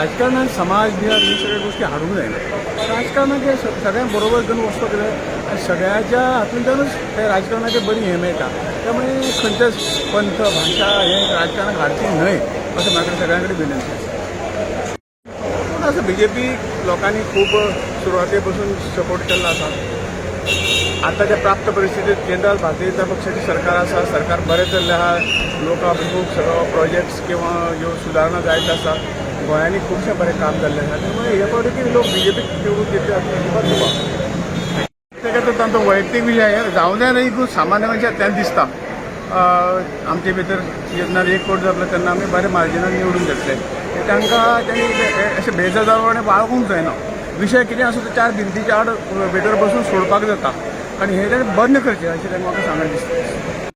राजकारणात समाज बिहार ही सगळ्यो गोश्टी हाडूंक जायना. राजकारणाक हें सगळ्यांक बरोबर घेवन वचपाक जाय आनी सगळ्यांच्या हातूंतल्यानूच ते राजकारणाचें बरी हें मेळटा. त्यामुळे खंयचेच पंथ, भाशा हें राजकारणाक हाडची न्हय अशें म्हाका सगळ्यां कडेन विनंती आसा. पूण असो बीजेपी लोकांनी खूब सुरवाते पसून सपोर्ट केल्लो आसा. आतांच्या प्राप्त परिस्थितीत केंद्रात भारतीय जनता पक्षाचे सरकार आसा. सरकार बरें चल्लें आहा. लोकाभिमुख सगळो प्रोजेक्ट्स किंवा ह्यो सुदारणा जायत आसा. गोंयांनी खुबशें बरें काम जाल्लें आसा. त्यामुळे हे फावटी की लोक बीजेपीक निवडून दितले हातूंत अजिबात दुबाव. तेका तर तांचो वैयक्तीक विशय जावं जाय न्ही. सामान्य मनशाक तेंच दिसता. आमचे भितर जेन्ना 1 कोटी जातलो तेन्ना आमी बरे मार्जिनान निवडून येतले. तांकां तांणी अशें बेजार जावप आनी बाळगूंक जायना. विशय कितें आसूं, तो चार भिंतीच्या आड भितर बसून सोडपाक जाता आनी हें ताणें बंद करचें अशें तांकां म्हाका सांगन दिसता.